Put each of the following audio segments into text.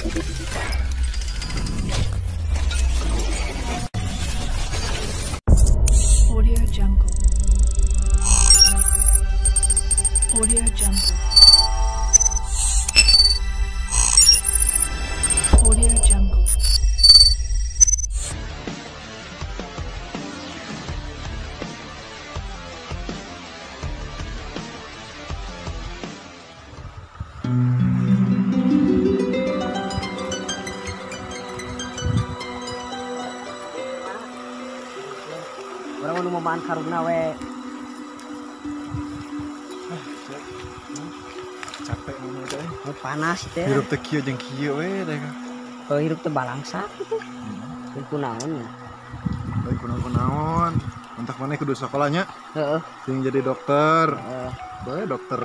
Audio Jungle. Audio Jungle. Audio Jungle. Orang nu momaan karuna we. Capek mun teh. Panas teh. Hirup teh kieu jeung kieu we teh. Kalau hirup teh balangsa kitu. Heeh. Kunaon. Baik kunaon-kunaon. Entak maneh kudu sakolanya. Heeh. Sing jadi dokter. Heeh. Bae dokter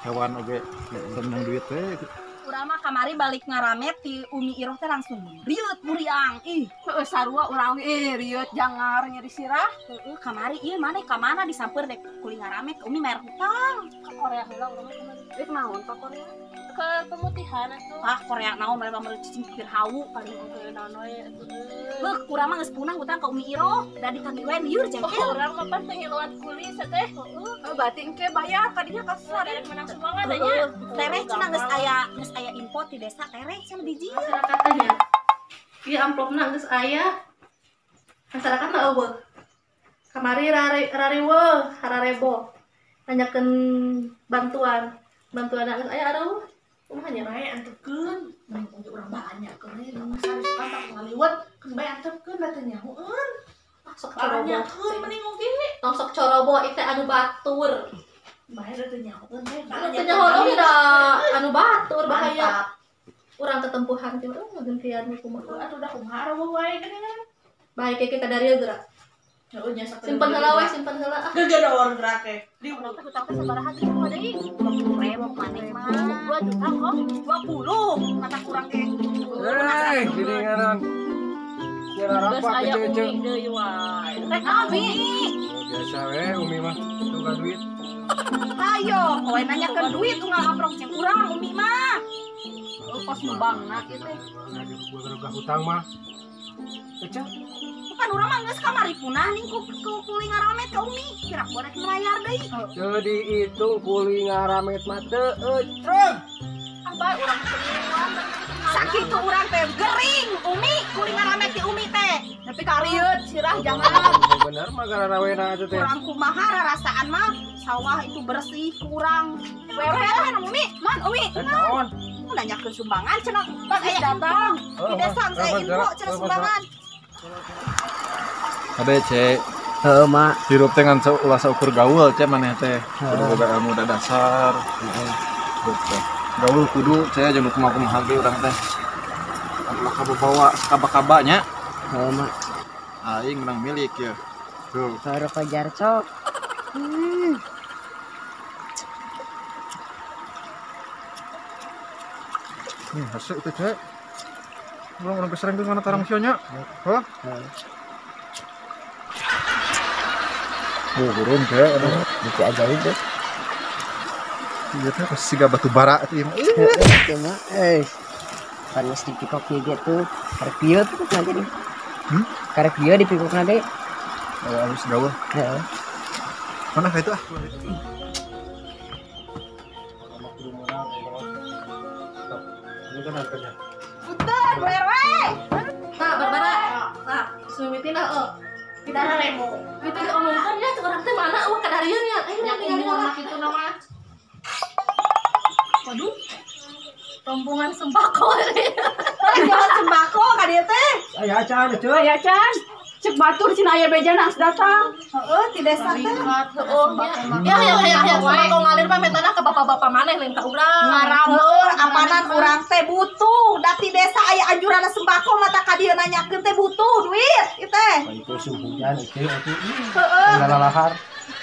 hewan oge. Seneng duit teh. Urang mah kamari balik ngaramet ti Umi Iroh teh langsung rieut muriang. Ih, heeh sarua urang ih rieut jangar nyeri sirah. Heeh, kamari ieu maneh ka mana disamper dek kuli ngaramet Umi bayar hutang. Ka Korea heula urang mah kamari. Rek naon ka Korea? Ke pemutihan atuh. Ah, Korea naon mah meuli cicing pikir hawu paling oge naon we atuh. Heuh, urang mah geus punah hutang ka Umi Iroh, da ditagih we lieur jengkel. Oh, urang mah pan teh ngiluan kuli teh. Heeh, berarti engke bayar kadinya kasar menang sumbangan nya. Tereh cenah geus aya info di desa tereh cenah biji. Masyarakatnya. Ieu amplopna geus aya. Masyarakatna eueuh. Kamari rariweuh, hararebo. Nanyakeun bantuan. Bantuan geus aya areuh. Kumaha nya bae antepkeun. Mending oge urang banyakeun we sarisukan tak ngaliwet, keun bae antepkeun da teu nyahoeun. Sok corobo. Banyakeun mending oge. Tong sok corobo ieu teh anu batur. Bae da teu nyahoeun we. Teu nyahoeun da anu batur bahaya. Urang tetempuhan teh urang ngagantian kumaha. Atuh da kumaha areuh wae geuningan. Bae ke kita dari geura. Heeh nya sok. Simpen heula we, simpen heula ah. Gegedor gerak teh. Di hutang teh sabaraha teh kumaha deui? 20.000 maneh mah. 2 juta kok. 20 mata kurang teh. Hei, gini ngaran. Kira rapat kece-kece. Deui wae. Rek naon Mi? Biasa we Umi mah tukang duit. Hayo, kowe nanyakeun duit unggal amprok jeung urang Umi mah. Kos nyumbangna kieu teh. Gua hutang mah. Ece. Bukan urang mah geus kamari punah ning ku kuli ngaramet ka Umi. Kira ku rek ngelayar deui. Teu dihitung kuli ngaramet mah teu ecreng. Ah bae urang teu sakitu urang teh gering Umi kuli ngaramet ti Umi teh. Tapi karieut sirah jangan. Bener mah garawena atuh teh. Kurang kumaha rarasaan mah sawah itu bersih kurang. Wewe kan Umi, man Umi. Naon? Nanyakeun sumbangan cenah pas aya datang. Di desa saya info cenah sumbangan. Ade ce. Heuh mak. Hirup teh ngan ulah saukur gaul ce maneh teh. Kudu boga ilmu dasar. Heeh. Gaul kudu ce jeung kumaha-kumaha ge urang teh. Ulah kabawa sakaba-kaba nya. Heuh mak. Aing menang milik ya. Tuh. Rokok jarcok. Nih, hasil itu cek. Urang orang kesereng mana tarang sionya? Hah? Oh, burung cek. Bukti ajaib tuh. Iya teh pasti siga batu bara itu mah. Itu mah eh. Panas dipikok gitu. Karek bieu tuh nanti nih. Karek bieu dipikok nanti. Oh, harus gaul. Heeh. Mana kayak itu ah? Punten, Bu RW. Nah, Barbara. Nah, sumimitin lah, oh. Kita remo. Itu diomongkeun nya cek urang teh mana eueuh kadarieun nya. Ayo nya ningali umur kitu na mah. Waduh. Rombongan sembako. Rombongan sembako ka dieu teh. Aya acan teu. Aya acan. Cek batur cenah aya bejana geus datang. Heeh, ti desa teh. Heeh, ya ya ya ya sembako ngalir mah metana ka bapak-bapak maneh lain ka urang. Ngarameur apanan urang teh butuh. Da ti desa aya anjuranna sembako mata ka dieu nanyakeun teh butuh duit ieu teh. Itu hujan ieu atuh. Heeh. Lalahar.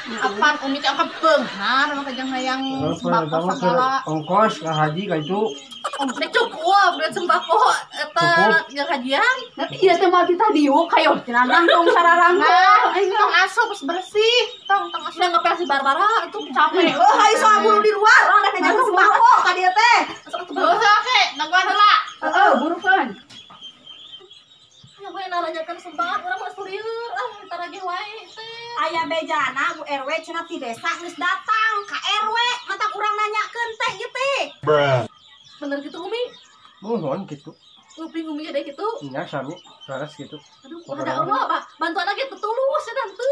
Apan Umi teh angkat beunghar mah kajang hayang sembako sagala. Ongkos ka haji ka itu. Nek cukup duit sembako eta yang hajian. Tapi ieu teh mah kita diuk hayo cenah nangtung sararangka. Tong asup geus bersih. Tong tong asup ngepel si Barbara itu capek. Oh, hayu soal buru di luar, rek nanya sembako ka dieu teh. Heuh, oke, nangguan heula. Heeh. ti desa geus datang ka RW matak urang nanyakeun teh ieu teh. Bener gitu Umi? Mohon gitu. Uping Umi deh gitu. Nya sami beres gitu. Aduh, ada Allah, Pak. Bantuan lagi tetulus ya tante.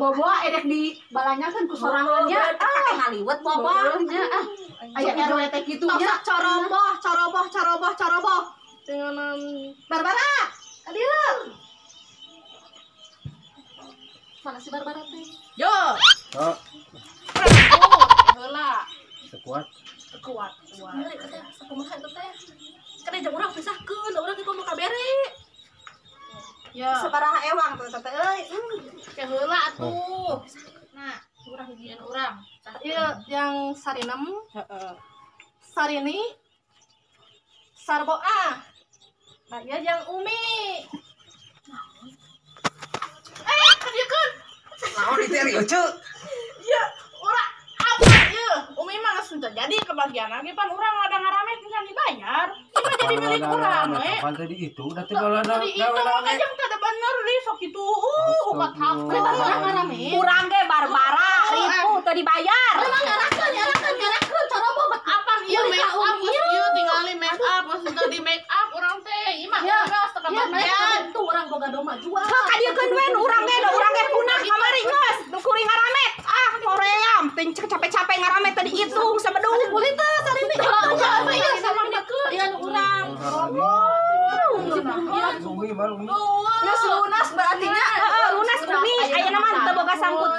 Boboa edek di balanyakeun ku sorangannya. Pake ngaliwet boboa. Nya ah. Aya RW teh kitu nya. Coroboh, coroboh, coroboh, coroboh. Dengan Barbara, adieu. Mana si Barbara teh? Yo. Oh. Heula. Sekuat. Kuat. Sakumaha eta teh? Kan jam urang pisahkeun, urang kitu mau kabere. Ya. Sabaraha ewang tuh teh euy. Ke heula atuh. Nah, urang hijian urang. Ieu yang Sarinem. Heeh. Sarini. Sarboah. Nah, ieu yang Umi. Eh, kadieukeun. Naon itu ari lucu? Ya, urang apa ieu? Umi mah geus teu jadi kebagian lagi pan urang ada ngaramet can dibayar. Ieu mah jadi milik urang we. Kapan tadi itu udah teh balada. Tadi itu mah jang teu ada bener di sok kitu. Ubat hak. Barbara ngaramet. Urang ge Barbara ribu teu dibayar. Emang ngarakeun, ngarakeun, ngarakeun coroboh bet Apan ieu make up ieu tingali make up geus teu di make up urang teh. Ieu mah geus teu kebagian. Tuh urang boga doma jual. Heuh kadieukeun we urang ge da urang ge punah kamari geus. Nu kuring ngaramet. Ah, hoream ting capek-capek ngaramet tadi hitung sabedung. Boleh teu Sarini. Iya sama dikeun. Iya nu urang. Umi mah Umi. Geus lunas berarti nya. Heeh, lunas Umi. Ayeuna mah teu boga sangkut.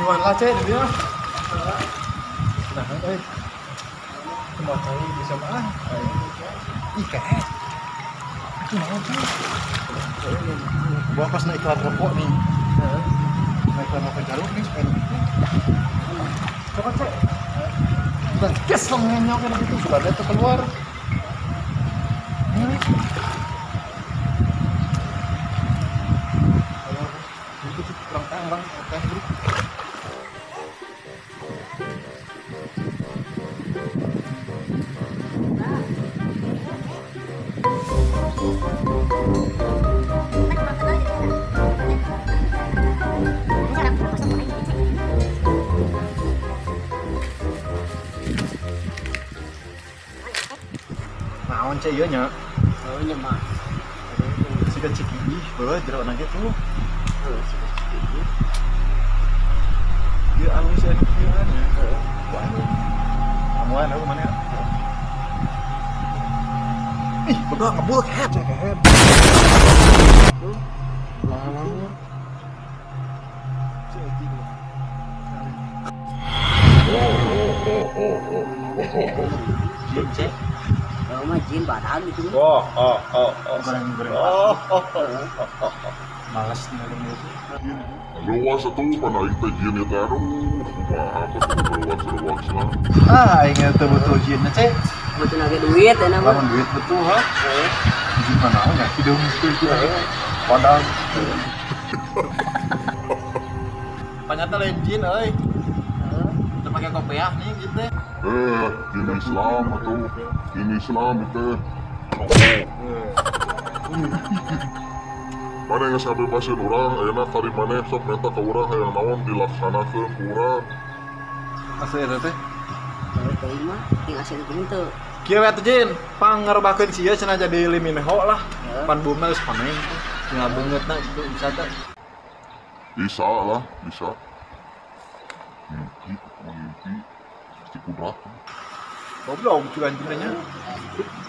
Iwan lah cek dia. Nah, euy. Kumaha cai bisa mah. Ih, kayak. Itu naon tuh? Gua pas na iklan rokok nih. Heeh. Na iklan rokok jarum nih supaya. Coba cek. Bukan kes lengannya kan gitu sudah ada tuh keluar. Ini. Ayo, itu kurang tang, teh bro. Naon cek ieu nya? Oh nya mah. Siga cikiih beuh jero na gitu. Heuh, siga cikiih. Ieu alus anu kieu nya. Wah. Amuan aku mana ya? Ih, bodoh ngebul kehet cek kehet. Lama. Jin cek. Kalau mah jin badan gitu. Oh. Goreng-goreng. Oh. Males nih itu. Luas atuh pan aing teh jin eta aduh kumaha atuh lah. Ah, aing teh butuh jin cek. Butuh lagi duit ya nama. Lamun duit betul ha. Jin mana nya hidung itu. Padahal. Ternyata lain jin euy. Teu pake kopiah nih gitu teh. Jin Islam atuh. Jin Islam teh. Mana yang sampai pasien urang, ayeuna kari maneh sok menta ka urang hayang naon dilaksanakeun ku urang. Asa eta teh? Kalau teuing mah ting asa teuing teu. Kieu we atuh jin, pangrobahkeun sia cenah jadi liminho lah. Pan bumi geus panen tuh. Tinggal beungeutna gitu bisa teh. Bisa lah, bisa. Mimpi, mimpi, pasti kudrat. Goblok juga anjing nya.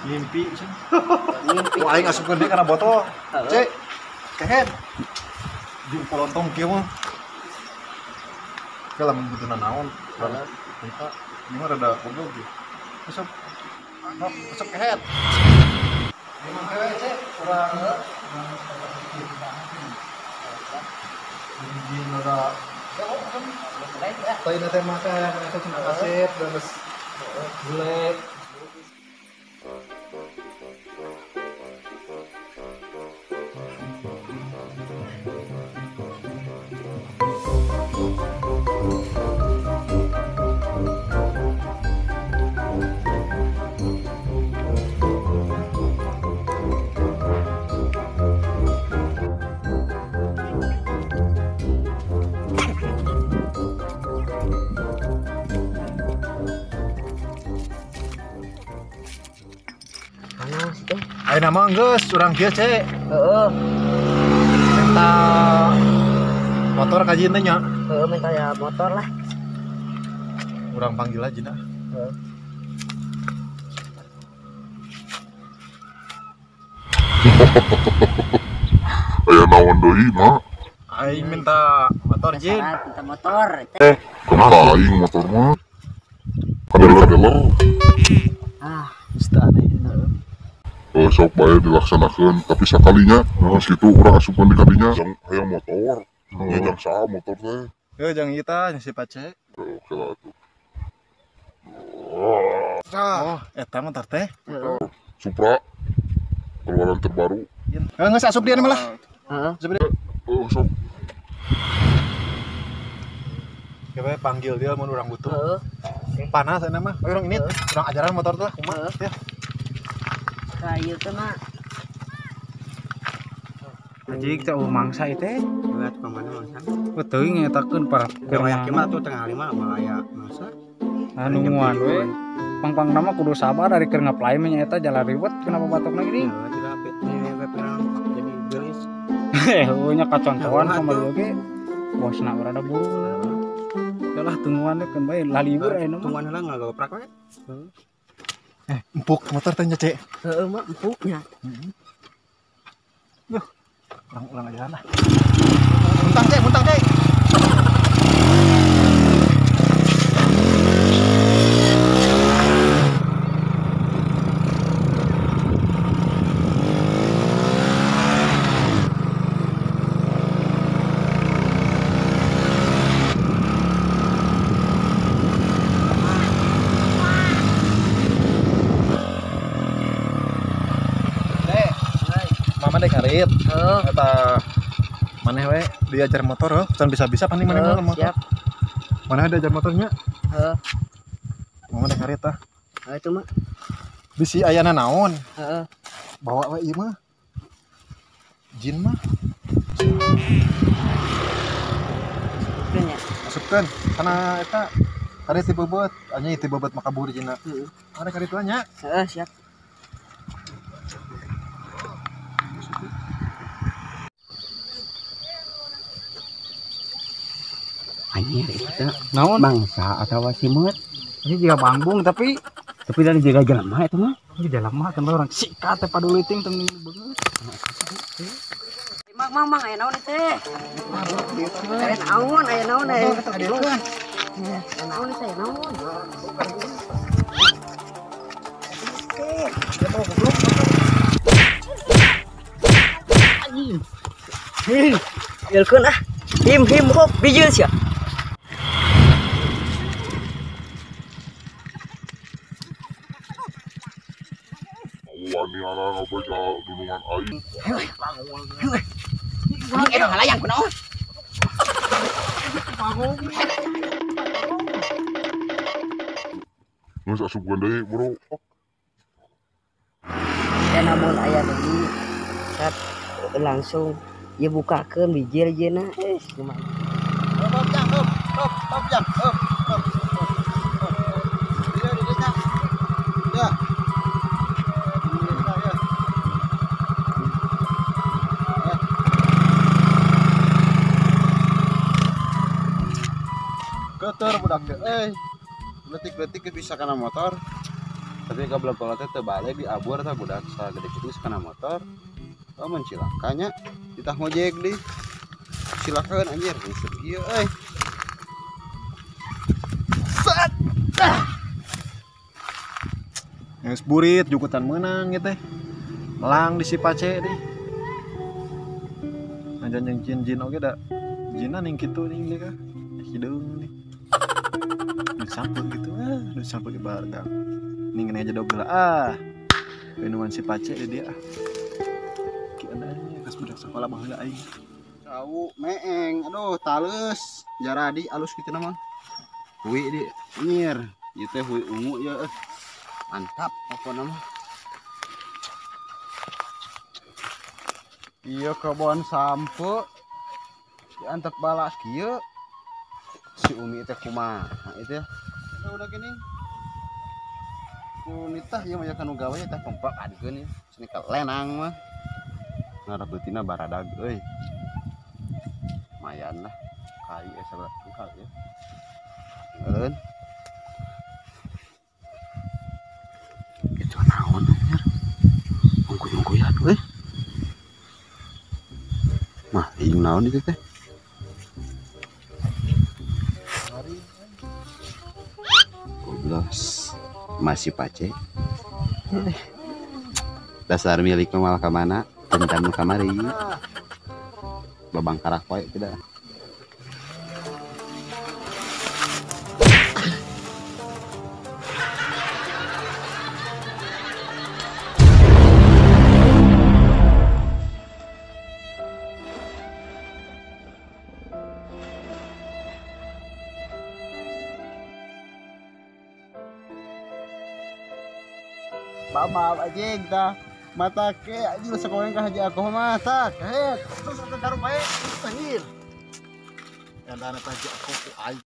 Mimpi cenah. Wah aing asupkeun deui kana botol. Cek. Kehet. Jeung polontong kieu mah. Kalau lamun butuhna naon, kita ini mah rada goblok gitu. Asup. Asup kehet. Memang kewe cek urang jin rada tadi teh mah teh mereka cuma kaset terus Bule. Ayeuna mah geus urang kieu ce. Heeh. Minta motor ka jin teh nya. Heeh, minta ya motor lah. Urang panggil aja nah. Heeh. Aya naon deui mah? Aing minta motor jin. Minta motor. Kenapa aing motor mah? Kadeler-deler. Ah, Ustaz. Sok bae dilaksanakeun tapi sakalinya geus kitu urang asupkeun di kadinya jang hayang motor. Nya jang saha motor teh. Heuh jang ieu tah si Pace. Oke lah atuh. Oh, eta motor teh. Supra keluaran terbaru. Heuh geus asup dia mah lah. Heeh. Asup dia. Oh, sok. Coba panggil dia mun urang butuh. Heeh. Panas enak mah. Urang ini urang ajaran motor tuh lah kumaha ya. Kayu teh mah. Anjing teh mangsa ieu teh. Lihat ka mana mangsa? Oh teuing nyetakeun para keur mah tuh tengah lima mah aya mangsa. Anu nungguan we. Pang-pang nama kudu sabar dari keur ngaplay mah nya eta jalan ribet kenapa batokna gini? Jadi gelis. Heuh nya kacontohan kamari oge. Bosna rada buru. Yalah tungguan we keun bae lah libur ayeuna mah. Tungguan heula ngagoprak we. Empuk motor teh nya, Cek. Heeh mah empuknya. Heeh. Duh, ulang aja lah. Muntang, Cek, muntang, Cek. Mama dek ngarit. Heeh. Eta maneh we diajar motor heuh, can bisa-bisa paning maneh mah motor. Siap. Maneh diajar motornya? Heeh. Mama dek ngarit tah. Heeh itu mah. Bisi ayana naon? Heeh. Bawa we ieu mah. Jin mah. Masukkeun ya. Masukkeun kana eta karit ti beubeut, anya ti beubeut mah kabur jinna. Heeh. Arek karit nya. Heeh, siap. Anjir itu naon mangsa atawa simeut. Ini juga bangbung tapi dari jaga jelema itu mah. Ini jelema kan orang sikat teh paduli ting teu beungeut. Mang mang mang aya naon teh? Aya naon aya naon aya. Aya naon teh naon. Anjing. Hei, ah. Him him kok bijil sia. Wani arang apa ka dunungan aing. Ini emang halayang kunaon? Geus asupkeun deui, Bro. Ya namun aya deui. Sat langsung ieu bukakeun bijil jeuna. Kumaha. Hop jang, hop, hop, hop jang, hop, hop. Ya. Keter budak teh euy. Letik-letik bisa kana motor. Tapi goblok teh teu balik diabur tah budak sagede kitu geus kana motor. Oh mun cilaka nya ditah ngojek deui. Silakeun anjir geus ieu euy. Set. Geus burit jukutan meunang ieu teh. Melang di si Pace deui. Najan jeung jin-jin oge da. Jinna ning kitu ning deui kah. Hideung nih. Sampai gitu ah, nu sampai ke barang. Ini ngene aja dog lah ah. Minuman si Pace di dia. Kieu nya kas budak sekolah baheula aing. Cau meeng, aduh taleus, jaradi alus kitu mah. Hui di nyir, ieu teh hui ungu ya. Mantap pokona mah. Ieu kebon sampe diantep balak kieu. Si Umi teh kumaha itu ya. Udah gini. Ku nitah ieu mah ya kanu gawe teh kompak adikeun ieu. Sini ka lenang mah. Ngarabeutina baradag euy. Lumayan lah. Kai sabaraha tungkal ya. Eureun. Itu naon anjir. Ungkuy-ungkuyan euy. Mah ing naon itu teh? Goblos. Masih Pace. Dasar milik malah ka mana? Dendam kamari. Babang karak wae tidak. Maaf anjing tah. Mata ke anjing sekolah ka haji aku mah tah. Kahet. Terus ke karu bae anjir. Endana tah haji aku ku aing.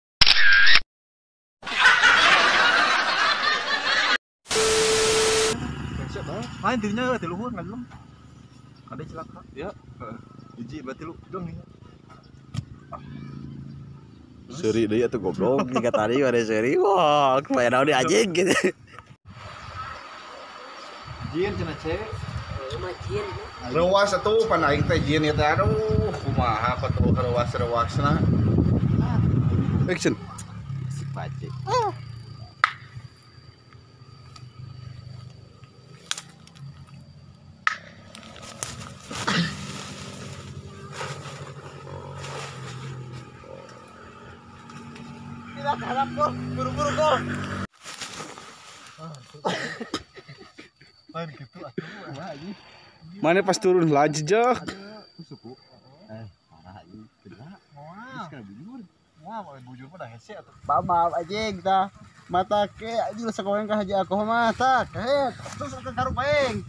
Lain dirinya ti luhur ngajelem. Kade celaka. Ya, heeh. Hiji berarti lu dong nih. Seuri deui atuh goblok jika tadi ada seuri. Wah, kumaha naon di anjing gitu. Jin cenah ce. Jin. Reuas atuh pan aing teh jin ieu teh aduh kumaha katuh reuas-reuasna. Action. Si Pace. Tidak harap kok, buru-buru kok. Lain gitu atuh. Mana pas turun laju jok. Suku. Parah anjing. Moal. Bujur. Moal bujur mah da hese atuh. Maaf anjing tah. Mata ke anjing sekolah ka haji aku mah tah. Kahet. Terus ke karu paeng.